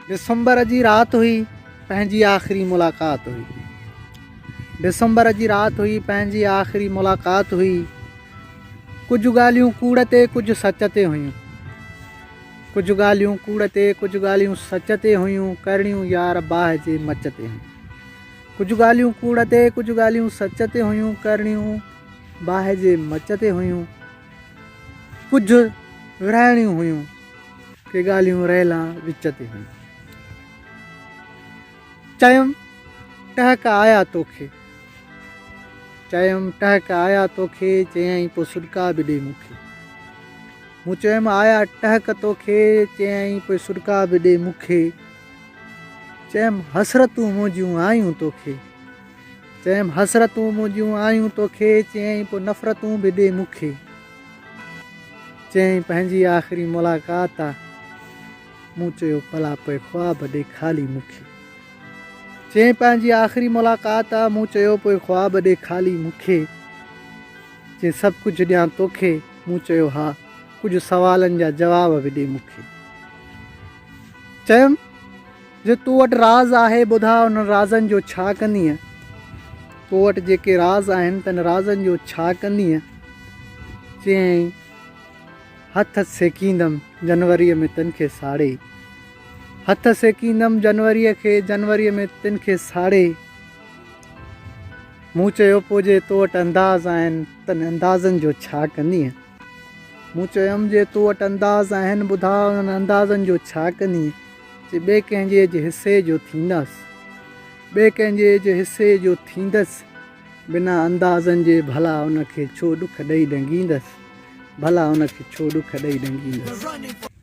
ڊسمبر جي رات هئي پنهنجي آخري ملاقات هئي ڊسمبر جي رات هئي پنهنجي آخري ملاقات هئي ڪجهه ڳالهيون ڪوڙ تي ڪجهه سچ تي هيون ڪجهه ڳالهيون ڪوڙ تي ڪجهه ڳالهيون سچ تي هيون ڪرڻيون يار باهه جي مچ تي هيون ڪجهه ڳالهيون ڪوڙ تي ڪجهه ڳالهيون سچ تي هيون ڪرڻيون باهه جي مچ تي هيون ڪجهه ورهائڻيون هيون ڪي ڳالهيون رهيلان وچ تي هيون. چيم ٽهڪ آيا توکي. چيم ٽهڪ آيا توکي، چيائين پوء سڏڪا به ڏي مون کي. مون چيم آيا ٽهڪ توکي، چيائين پوء سڏڪا به ڏي مون کي. چيم حسرتون منهنجيون آيون توکي. چيم حسرتون منهنجيون آيون توکي، چيائين پوء نفرتون به ڏي مون کي. چيائين پنهنجي آخري ملاقات آ. مون چيو ڀلا پوء خواب ڏي خالي مون کي. چيائين پنهنجي آخري ملاقات آ. مون چيو پوء خواب ڏي خالي مون کي. چيائين سڀ ڪجهه ڏيان توکي. مون چيو ها ڪجهه سوالن جا جواب به ڏي مون کي. چيم جي تو وٽ راز آهي ٻڌاء انهن رازن جو ڇا ڪندينء؟ تو وٽ جيڪي راز آهن تن رازن جو ڇا ڪندينء؟ چيائين، هٿ سيڪيندم جنوريء ۾ تن کي ساڙي. هٿ سيڪيندم جنوريء کي جنوريء ۾ تن کي ساڙي. مون چيو، پوء جي تو وٽ انداز آهن تن اندازن جو ڇا ڪندينء؟ مون چيم، جي تو وٽ انداز آهن ٻڌاء انهن اندازن جو ڇا ڪندينء؟ چي ٻئي ڪنهن جي جي حصي جو ٿيندس. ٻئي ڪنهن جي جي حصي جو ٿيندس. بنا اندازن جي ڀلا ان کي ڇو ڏک ڏئي ڏنگيندس. ڀلا ان کي ڇو ڏک ڏئي ڏنگيندس.